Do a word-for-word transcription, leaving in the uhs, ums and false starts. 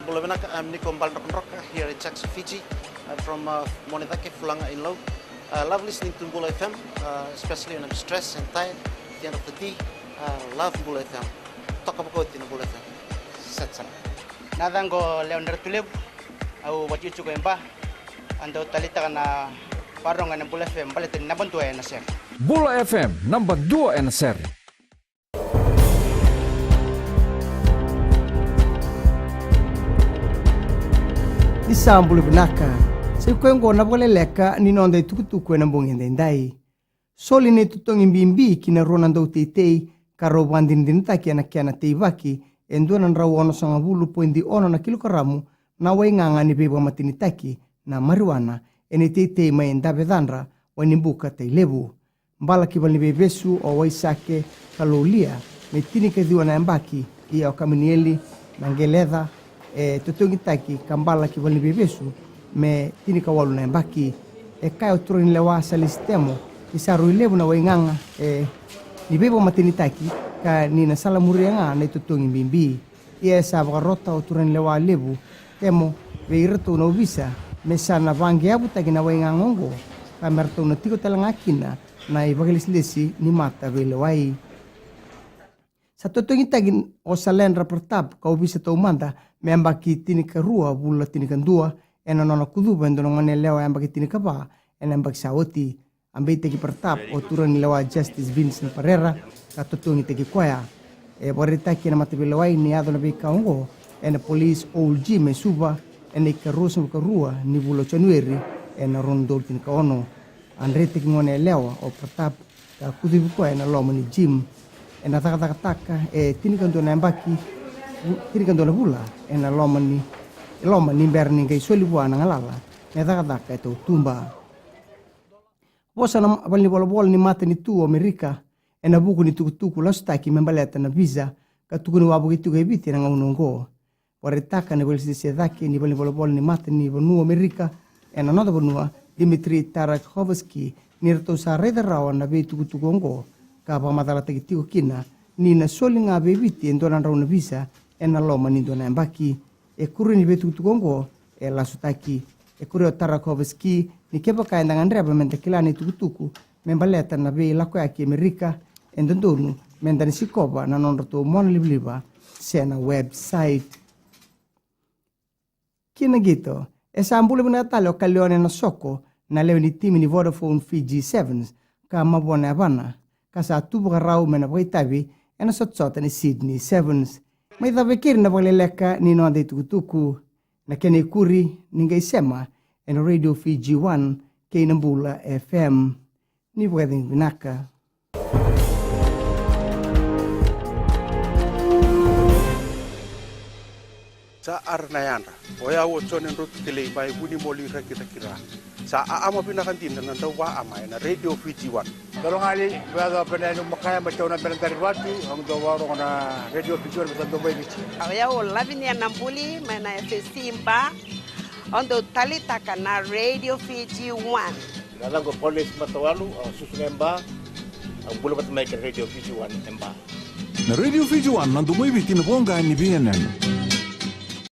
Bula vinaka, I'm Niko Baledrokadroka here in Jackson, Fiji. I'm from uh, Monedake, Fulaga in Lau. I love listening to Bula F M, uh, especially when I'm stressed and tired at the end of the day. I love Bula F M. Toka vakauti na Bula F M. Set sara. Na yacaqu o Lewa ni Ratulevu, au vakaitikotiko e Ba, au dau taleitaka na vakarorogo ena Bula F M baleta ni naba dua ena sere. Bula F M, naba dua ena sere. Ni sa bula vinaka. Sa i koya oqo na vakaleleka ni noda itukutuku ena bogi edaidai. Soli na itotogi bibi ki na rua na dauteitei ka rau vakadinadinataki ena kena teivaki e dua na drau onosagavulu poidi ono na kilokaramu na waigaga ni veivakamatenitaki na marijuana ena iteitei mai Dave, Cadra, Wainibuka, Tailevu. Bala ki valeniveivesu o Waisake Kaloulia me tinikaciwa na yabaki, ia o Kaminieli Naqeleca e totogitaki ka bala ki valeniveivesu me tinikawalu na yabaki. E kaya o turaganilewa Salesi Temo ni sa rui levu na waigaga e ni veivakamatenitaki ka ni na salamuria ga na itotogi bibi. Ia e sa vakarota o turaganilewa levu Temo vei iratou na ovisa me sa na vaqeavutaki na waigaga oqo ka me ratou na tiko tale ga kina na ivakalesilesi ni mataveilewai. Sa totogitaki o Saledra Pratap ka ovisa taumada me yabaki tinikarua vula tinikadua ena nona kucuva e dua na goneyalewa yabaki tinikava ena yabaki sa oti. A beitaki Pratap o turaganilewa Justice Vincent Parera ka totogitaki koya. E vakaraitaki ena mataveilewai ni yaco na veika oqo ena Police Old Gym e Suva ena ikaruasagavulu ka rua ni vula o Janueri ena rua na udolu tinikaono. A dreitaki goneyalewa o Pratap ka kucuvi koya ena loma ni gym ena cakacakataka e tinikadua na yabaki, tinikadua na vula ena loma ni, loma ni bera ni qai soli vua na galala me cakacaka e tautuba. Vosa na valenivolavola ni matanitu o Amerika ena vuku ni tukutuku lasutaki me baleta na visa ka tukuni wavoki tiko e Viti ena gauna oqo. Vakaraitaka na ivakalesilesi e cake ni valenivolavola ni matanivanua o Amerika ena noda vanua, Dmitry Taraskovski, ni ratou sa raica rawa na veitukutuku oqo ka vakamacalataki tiko kina ni na soli ga vei Viti e dua na drau na visa ena loma ni dua na yabaki. E kuria ni veitukutuku oqo e lasutaki. E kuria o Taraskovski ni kevaka eda gadreva meda kila na itukutuku me baleta na veilakoyaki e Amerika, e dodonu meda na sikova na nodratou monalivaliva se na website. Ki na qito, e sa bula vinaka tale o Kaleone Nasoko, na lewe ni timi ni Vodafone Fiji Sevens ka mavoa na yavana, ka sa tu vakarau me na vakaitavi ena sotasota ni Sydney Sevens. Mai cava e keri na vakaleleka ni noda itukutuku. Na kena ikuri ni qai sema ena Radio Fiji One kei na Bula F M. Ni vakacegu vinaka. Sa ara na yadra. O yau o Jone Drotu Kelei mai Vunimoli, Rakiraki, Ra. Sa aama vinaka dina na dauvaama ena Radio Fiji One. Dolo gali, vea dau penai nu makaya mai tau na bena dari vati, au dau varogo na Radio Fiji One me sa dau mai Viti. O yau o Lavinia Nabuli mai na F S C Ba, au dau talitaka na Radio Fiji One. Na yacaqu o Paulesi Matawalu, au susu ga e Ba, au bula vata mai kei na Radio Fiji One e Ba. Na Radio Fiji One, na domo i Viti, na voqa ni veiyanuyanu.